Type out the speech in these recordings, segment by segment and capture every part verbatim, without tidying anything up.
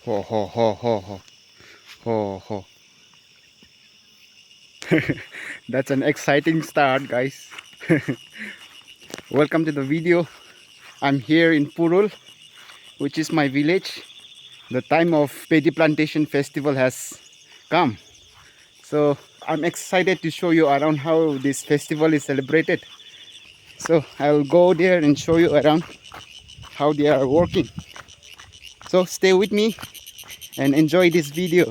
Ho, ho, ho, ho, ho. Ho, ho. That's an exciting start, guys. Welcome to the video. I'm here in Purul, which is my village. The time of paddy plantation festival has come. So I'm excited to show you around how this festival is celebrated. So I'll go there and show you around how they are working. So stay with me and enjoy this video.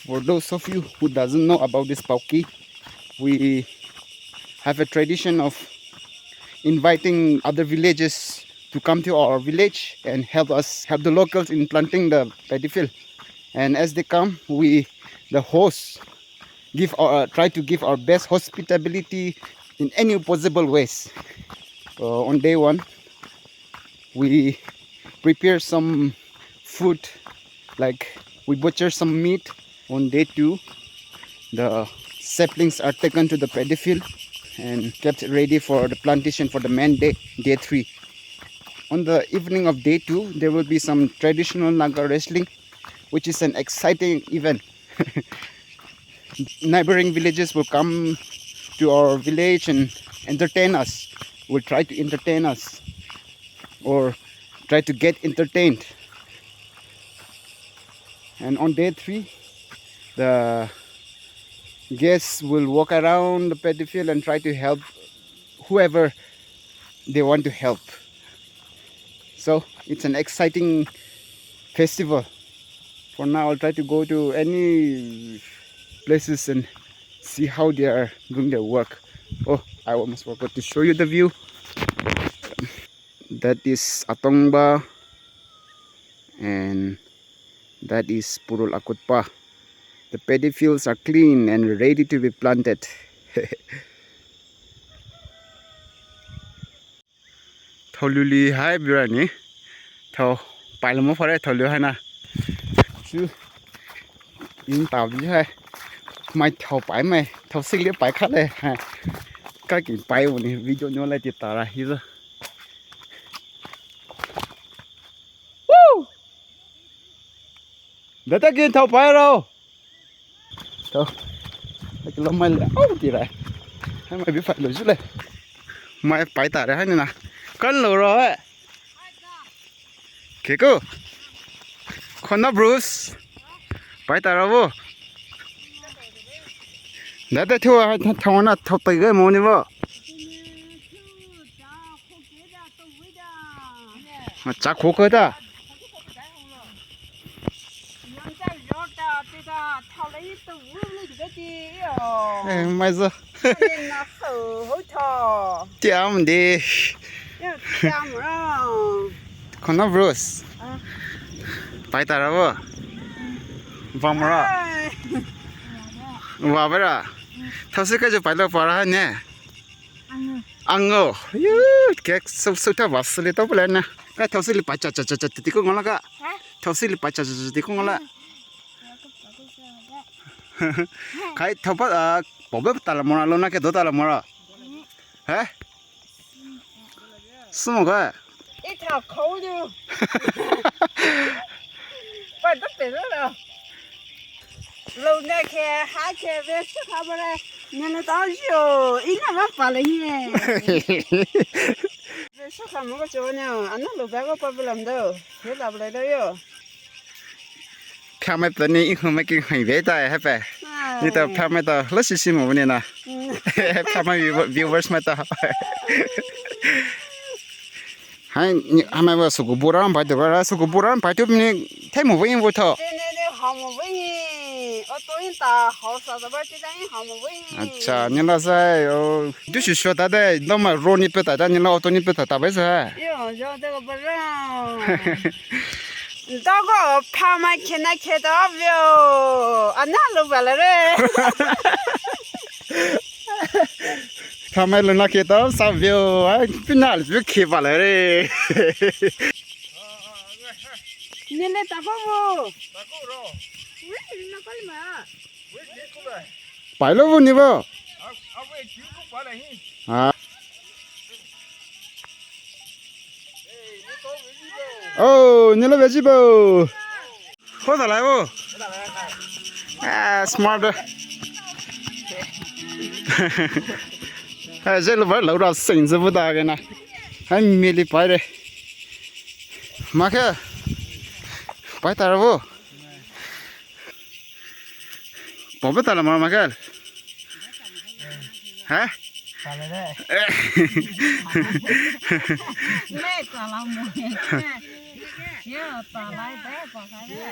For those of you who doesn't know about this Paoki, we have a tradition of inviting other villages to come to our village and help us, help the locals in planting the paddy field. And as they come, we, the hosts, give our, try to give our best hospitality in any possible ways. Uh, on day one, we prepare some food, like we butcher some meat. On day two, the saplings are taken to the paddy field and kept ready for the plantation for the main day, day three. On the evening of day two, there will be some traditional Naga wrestling, which is an exciting event. Neighboring villages will come to our village and entertain us, will try to entertain us or try to get entertained. And on day three, the guests will walk around the paddy field and try to help whoever they want to help. So it's an exciting festival. For now, I'll try to go to any places and see how they are doing their work. Oh, I almost forgot to show you the view. That is Atongba, and that is Purul Akutpa. The paddy fields are clean and ready to be planted. Thao luli hai bira ni. Thao pai lo mo phare thao lu hai na. Chu in tao di hai. Mai thao pai mai. Thao sik le pai kha le. Hai. Ka ki pai wo ni video nyo lai ti ta ra hi zo. Woo! Data kin thao pai ro. Thao. Aki lo mai le. Au ti rai. Hai mai bi phai lo ju le. Mai pai ta re hai ni na. Kan lo ro hai. Keko. Khona Bruce. Pai ta ro bo. Data thao hai thao na thao pai ge mo ni bo. Cha kho kho ta. Eh, mai zo. Tiam de. Khona Bruce. Pai ta ra bo. Bamra. Wa bera. Thao se ka jo pai lo para ne. Ango. Yu, kek so so ta was le to plan na. Ka thao sili pa cha cha cha cha ti ko ngala ka. Thao sili pa cha cha cha ti ko ngala. Kai thao pa, ah, po be ta la mora lo na ke do ta la mora. He? Sumo ka. Ita khou du. Pa da pe lo. Lo na ke ha ke ve sha kha ba le. Ni na ta yo. Ina ma pa le ni. Ve sha kha mo ko cho ne. Ana lo ba ko pa ba lam do. Ve la ba le do yo. Pha mai pe ni i hu mai ki hai ve ta he pe. Ni ta pha mai ta lo si si mo ni na. Pha mai view-, viewers mai ta. Hai ni ha mai ba suku bura pai tu ba suku bura pai tu ni thai mo vei bo tho. Te ne ne ha mo vei. O to in ta ha sa ta ba te ta in ha mo vei. Acha, ni la sai o. Du shi sho ta de, no ma ro ni pe ta ta ni la o to ni pe ta ta ba sa. Yo, yo de ko ba ra. Doko pha mai khe na khe ta vio. Ana lo ba la re. Pha mai lo na khe ta sa vio. Ai, pina lo khe ba la re. Ni le ta ko bo. Ta ko ro. Ui, na ko ma. Pai lo bo ni bo. Ah. Oh, nila veji bo. Ho ta lai bo. Ah, smart. Ah, je lo ba lo ra sing zu bu da ge na. Hai mi li pai re. Ma ke. Pai ta ra bo. Papa tala mama kal. Ha? Tala de. Ne tala mo. Ya tala de papa de.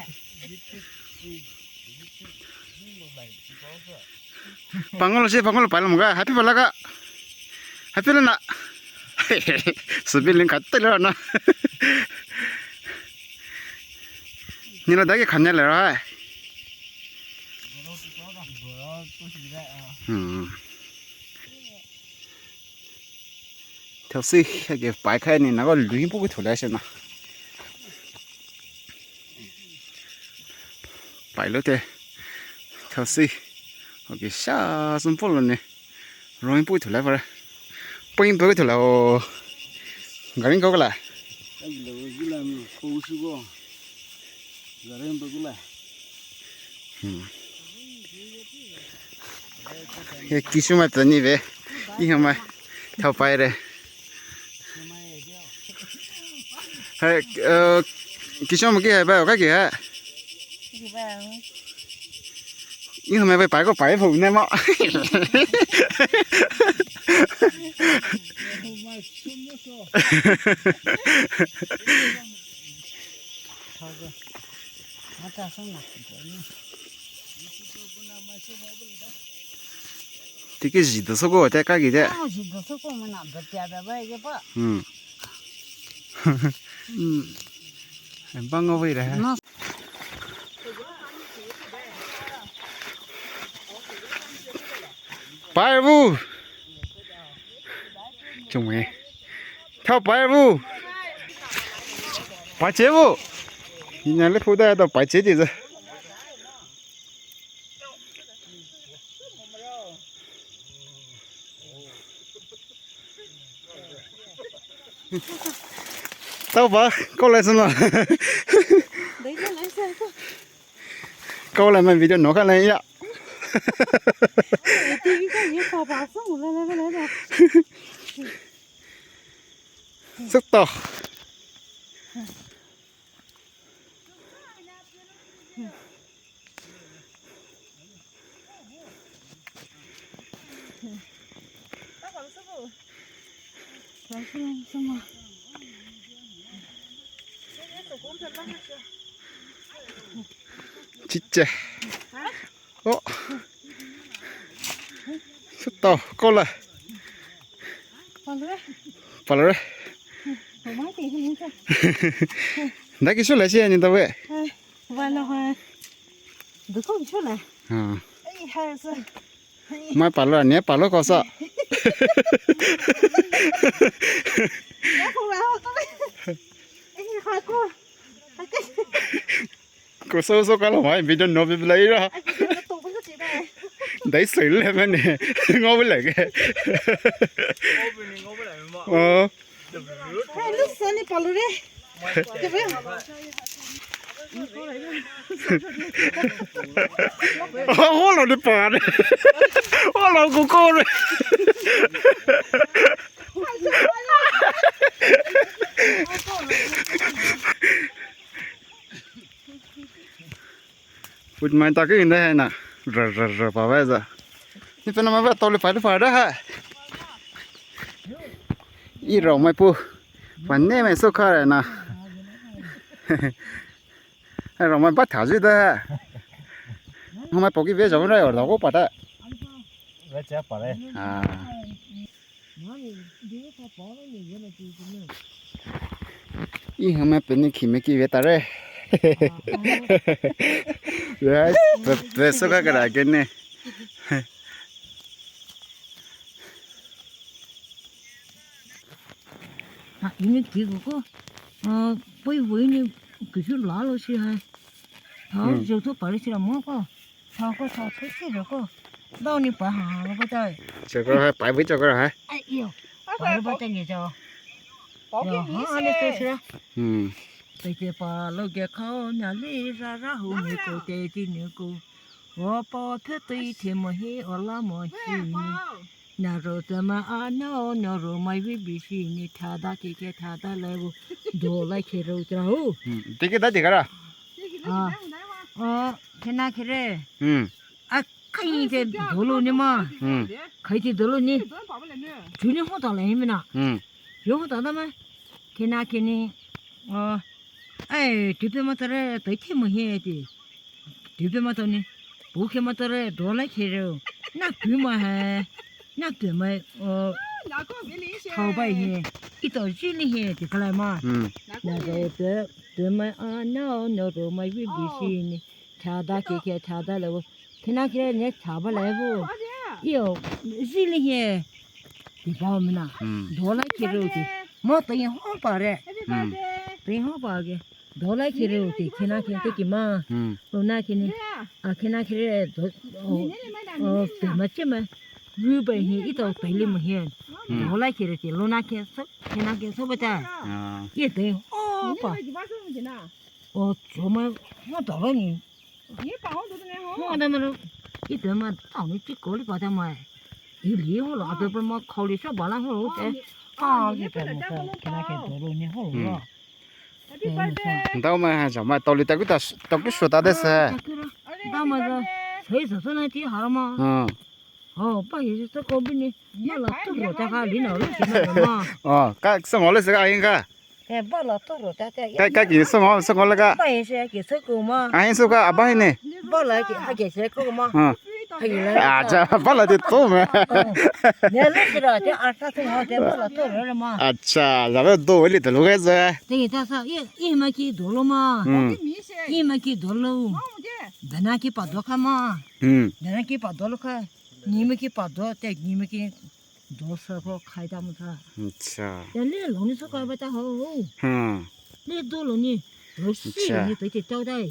Pangol si pangol palam ga, happy pala ga. Happy la na. Sebi ling kat tala na. Nila dagi khanya le ra hai. Hmm. Thao si, age pai khai ni na ko lui pu ki thulai se na. Pai lo te. Thao si. Okay, sa sum pu lo ni. Rong pu thulai pare. Pui pu thulai o. Gari ko kala. Ai lo gula mi ko su ko. Gari pu kula. Hmm. Ye kisu ma tani ve. Iha ma. Thao pai re. Hai, eh, kisu ma ki hai ba ka ki hai. Ki ba. Ih, me pai ko pai phu ne mo. Tiki ji do soko te ka ki te. Ah, ji do soko mo na ba tia ba ba ge ba. Hmm. Hmm. Bang over here. Pai bu. Chungwe. Thao pai bu. Pai che bu. Ina le phu da to pai che di za. Tao ba, kau lai sân la. Kau lai mai video no ka lai ya. Suk to. Chiche. Oh. Sito, kola. Palore. Palore. Daki sula si ani tawe. Wala ha. Duko sula. Ha. Ai ha sa. Mai palo ni palo kosa. Ya ko la ko. Ai ha ko. Ko so so kala mai video no bi lai ra. Dai sai le mane. Ngo bi lai ke. Oh. Hai, lu sani palu re. Oh, lo de pa re. Oh, lo ko ko re. Put mai ta ke inda hai na. Ra, ra, ra, pa vai za. Ni pe na ma va tole pa de pa da ha. I ro mai pu. Pa ne mai so kha re na. Hai ro mai pa tha ji da. Mai po ki ve ja ra yo da ko pa ta. Ve cha pa re. Ah. Ih, hama pene khime ki ve ta re. Ve, ve, ve so ka kara ke ne. Ha, ini ki ko ko. Ah, poi wo ini kisu la lo si hai. Ha, jo to pare si la mo ko. Thao ko thao ko si ro ko. Dao ni pa ha ko ta. Chakra hai, pai bui chakra hai. Ai yo. Pa ro ba ta ni jo. Yo, ha, ani ko si ra. Hmm. Pete pa lo ge khao na le ra ra hu ni ko te ti ni ko. O pa phe tui the mo he o la mo hi ni. Na ro te ma a no no ro mai vi bi si ni tha da ke ke tha da le wo. Do la ke ro tra hu. Hmm. Te ke da de kara. A. O ke na ke re. Hmm. A kai te dolo ni ma. Hmm. Kai te dolo ni. Ju ni ho ta le mi na. Hmm. Ju ho ta da ma. Ke na ke ni. O. Ai, tu pe ma ta re, tai ke mo he ti. Tu pe ma ta ni. Bu ke ma ta re, do la ke re. Na tu ma he. Na tu ma. O. Thao bai he. I to ji ni he ti ka la ma. Hmm. Na ro te. Tu ma a no no ro mai vi bi si ni. Tha da ke ke tha da le wo. Ke na ke ne tha ba le wo. Yo, ji li he. Ti ba mi na. Hmm. Do la ke ro ti. Mo to yin ho pa re. Hmm. To yin ho pa ge. Do la ke ro ti. Ke na ke te ki ma. Hmm. Lo na ke ni. A ke na ke re do. O, o, pe ma che ma. Ru ba he i to pe li mo he. Hmm. Do la ke ro ti. Lo na ke so. Ke na ke so ba ta. A. Ye to yin ho pa. O, choma, mo ta lo ni. Mo ta ma lo. I te ma, ta ni ti ko li pa ta ma. I li ho lo, a te pa ma, ko li sa ba la ho lo te. A, ni pe mo ta, ke na ke to lo ni ho lo. Ndao ma ha, sa ma, to li ta ku ta, ta ku so ta de se. Ndao ma sa, sai sa sa na ti ha ma. Hmm. O, pa ye se ko bi ni. Ma la tu ro ta ka li na lo se na ma. O, ka sa mo le se ka yin ka. Ke ba la tu ro ta ta. Ka, ka ki sa mo, sa mo le ka. Pa ye se ke se ko ma. A yin sa ka, a ba ni. Ba la ke, a ke se ko ma. Ha. A ye la. A cha, ba la de to ma. Ne le se ra te a sa tu ma te ba la tu ro ma. Acha, la ve do le de lo ke se. Te ta sa, ye, ye ma ki do lo ma. Hmm. Ye ma ki do lo. Dana ki pa do ka ma. Hmm. Dana ki pa do lo ka. Ni me ki pa do te, ni me ki do sa ko khai ta mo ta. Acha. Ya le lo ni sa ka ba ta ho. Hmm. Le do lo ni. Lo si ni te te tao dai.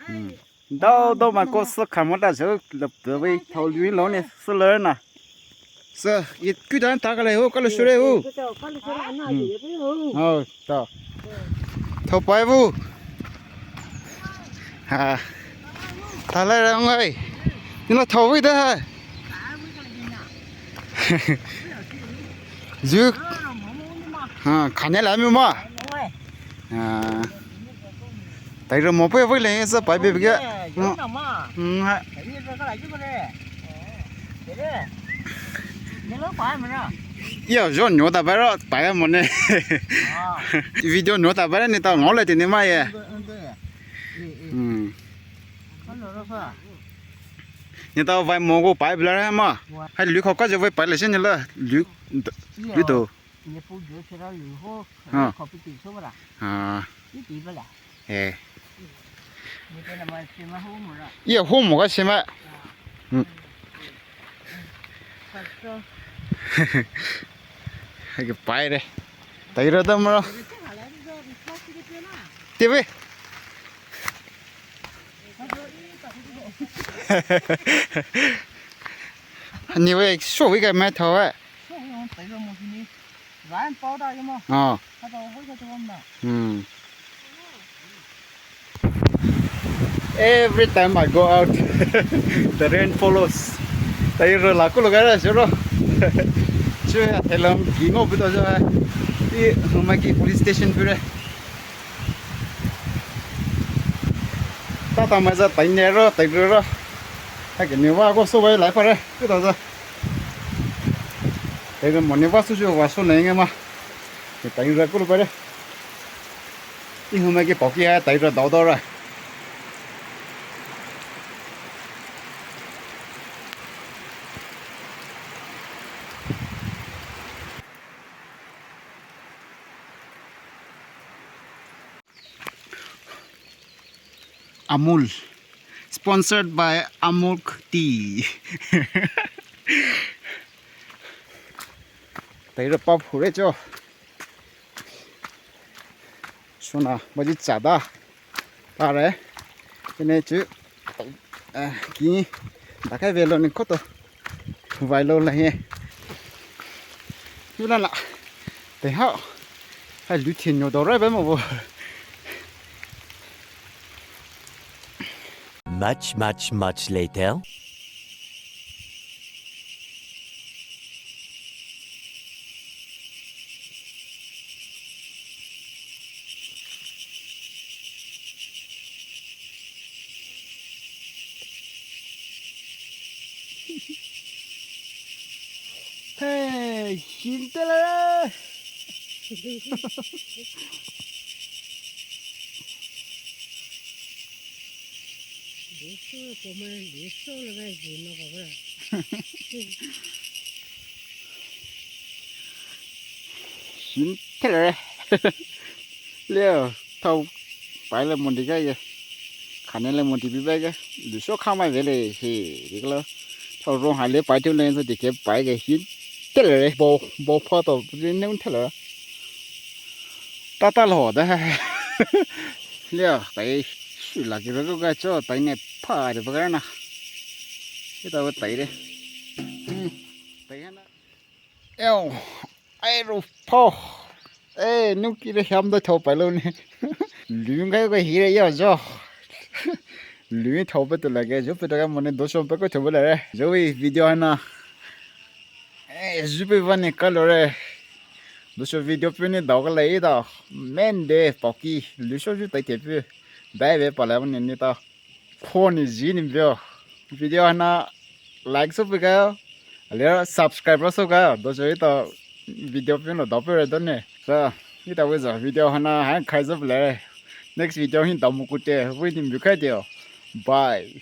Hmm. Dao dao ma ko sa kha mo ta zo le pe ve thao lui lo ni sa le na. Sa, i ku dan ta ka le ho, ka le su le ho. Ka le su le na. Hmm. Ho. To. Thao pai vu. Ha. Tha lai ra ngai. Ni la thao vi da ha. Zu. Ha, khane la mi ma. Ha. Tai ro mo pe vi le sa pai be ge. Hmm, ha. Yo, yo, nyo ta bai ro, bai mo ne. Video nyo ta bai ni ta ngau le ti ni ma ye. Hmm. Ni ta bai mo ko bai bla ma. Hai lu kho ka je bai bai le shin ni la. Lu, lu do. Ha. Ha. Eh. Ye ho mo ka se ma. Hmm. Hai ke pai re. Tai ra da ma. Te ve. Ni ve so ve ka ma thao ve. A. Hmm. Every time I go out, the rain follows. Tai ro la ko lo ga ra se ro. Chu ya the lam ki ngo bu to ja. I ma ki police station bu re. Ta ta ma ja tai ne ro, tai ro ro. Ha ke ni wa ko so wai lai pa re. Ku ta ja. Tai ro mo ni wa su ju wa so ne nge ma. Ni tai ro ku lo pa re. I hu ma ki pao ki ha tai ro dao dao ra. Amul. Sponsored by Amul Tea. Tai ro pa phure cho. Suna, baji chada. Pare. Kene chu. Eh, ki. Dakai velo ni koto. Vai lo la he. Yu la la. Tai hao. Hai lu thin nyo dao rai ba mo bo. Much, much, much later. Hey, shin tela. Shin tela. Leo, thao pailai mondi kage. Khanelai mondi pi baige. Lusho khamai vele he. Diklo. Thao rong hale pai tu le so dikhe paige shin tela. Bo, bo photo ne tela. Tata lo da. Leo, tai shu lagi rogo ga cho, tai ne pha de bagana. Ita wo tai de. Hmm. Tai na. Eo, ai ro pho. Eh, nu ki re hiam da thao pailo ne. Lu ngai ko hi re yo jo. Lu thao pe to lage, jo pe to ga mone do shom pe ko thao le re. Jo wi video hana. Eh, ju pe va ne ka lo re. Do sho video pe ne dao ka le da. Men de pao ki. Lu sho ju tai te pe. Dai ve pa la ne ne ta. Khoni ji ni bio. Video hana like so pe ga. Ale subscribe so ga. Do jo ita video pe no dao pe re do ne. Sa ita we za video hana ha khai so le. Next video hin dao mo ku te. We ni bi khai de. Bye.